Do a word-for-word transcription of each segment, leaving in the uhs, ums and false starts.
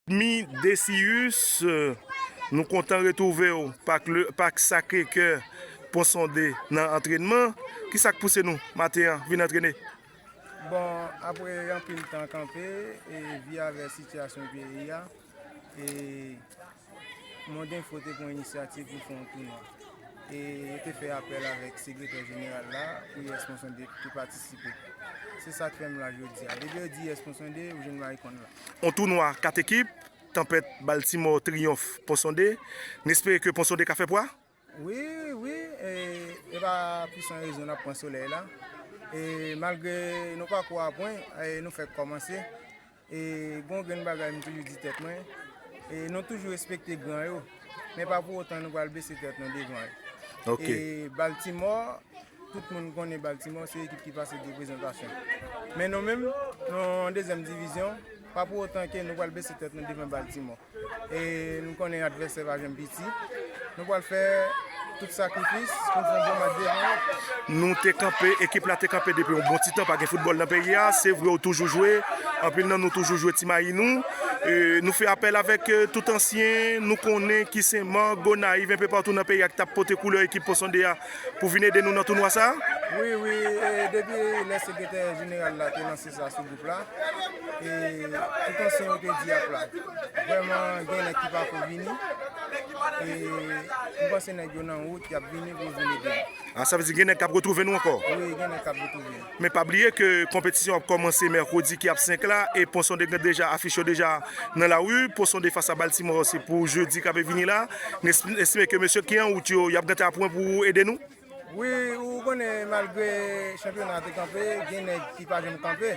Woodmy Decius, nou kontan retwouve w Pak, Pak Sacré-Cœur Pont Sondé nan antrènman. Kisa k pouse nou maten an vin antrene? Bon, apre anpil tan kanpe, e vi avè sitiyasyon peyi a, e Mondinfo te pran inisyativ pou fè yon tounwa. E yo te fè apèl avèk sekretè jeneral la pou Yes Pont Sondé te patisipe. Se sa k fè m la jodi a. Depi yo di Yes Pont Sondé, ou jwenn Maricon la. Yon tounwa kat ekip, Tanpèt, Baltimore, Triyonf, Pont Sondé. N espere ke Pont Sondé ka fè pwa? Wi, wi, e, e pa pou san rezon n ap pran solèy la. E malgre nou pa kou a pwen, e nou fèk kòmanse. E gen yon grenn bagay m toujou di tèt mwen, e nou toujou respekte gran yo, men pa pou otan nou pral bese tèt nou devan yo. Ok. E Baltimore, tout moun konnen Baltimore se ekip ki pase de prezantasyon. Men nou menm, nou an dezyèm divizyon, pa pou otan ke nou pral bese tèt nou devan Baltimore. E nou konnen advèsè pa janm piti. Nou pral fè tout sakrifis pou n fè yon bon match devan yo. Nou te kanpe, ekip la te kanpe depi yon bon ti tan, pa gen foutbòl nan peyi a. Se vre, ou toujou jwe, anpil nan nou toujou jwe ti mayi nou. E, nou fè apèl avèk, e, tout ansyen nou konnen ki Senmak, Gonayiv, enpe patou nan peyi a ki t ap pote koulè ekip Pont Sondé a pou vin ede nou nan tounwa sa a? Wi, wi, e depi lè sekretè jeneral la te lanse sa sou gwoup la, e tout ansyen yo te di ap la. Vrèman, gen nèg ki pako vini. E m panse nèg yo nan wout, y ap vini pou yo vin ede nou. A, sa vle di gen nèg k ap retwouve nou ankò? Wi, gen nèg k ap retwouve nou. Men pa bliye ke konpetisyon ap kòmanse mèkredi ki ap senk la, e Pont Sondé gen deja afich yo deja nan lari. Pont Sondé fas a Baltimore, se pou jedi k ap vini la. N es-, estime ke mesye ki an wout yo, y ap gentan ap pwen pou ede nou? Wi, ou konnen malgre chanpyona te kanpe, gen nèg ki pa janm kanpe.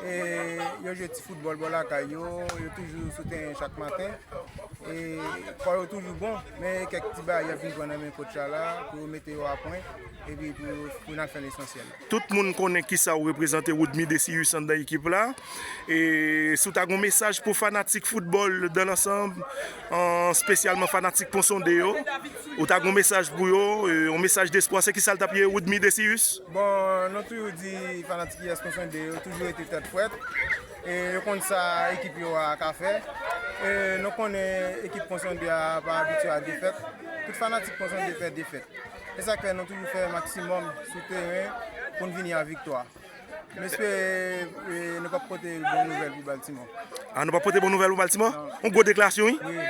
E yo jwe ti foutbòl bò lakay yo, yo toujou sou teren chak maten. E kò yo toujou bon, men kèk ti bagay y ap vin pran nan men kotch la la pou yo mete yo a pwen, epi pou, pou n al fè lesansyèl. Tout moun konnen kisa ou reprezante, Woodmy Decius, anndan ekip la. E si w ta gen yon mesaj pou fanatik foutbòl dan lansanm, an, espesyalman fanatik Pont Sondé yo, ou ta gen yon mesaj pou yo, e, yon mesaj despwa, se kisa l t ap ye, Woodmy Decius? Bon, nou toujou di fanatik Yes Pont Sondé yo toujou rete tèt frèt. E yo konn sa ekip yo a ka fè. E nou konnen ekip Pont Sondé a pa abitye a defèt. Tout fanatik Pont Sondé pè defèt. E sa k fè nou toujou fè maksimòm sou teren pou n vini a viktwa. M espere, e, nou p ap pote bon nouvèl pou Baltimore. A, nou p ap pote bon nouvèl pou Baltimore? Yon gwo deklarasyon, wi. Wi.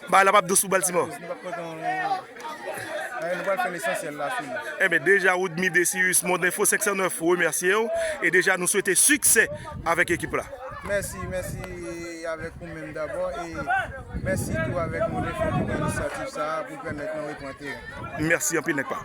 Bagay la p ap dous pou Baltimore. Nou p ap pote yon, e, nou pral fè lesansyèl la sou li. Enben, deja, Woodmy Decius, Mondinfo senk san nèf remèsye w. E deja, nou swete siksè avèk ekip la. Mèsi, mèsi avèk ou menm dabò. E mèsi tou avèk Mondinfo pou inisyativ sa a pou pèmèt nou repran teren. Mèsi anpil, nèg pa.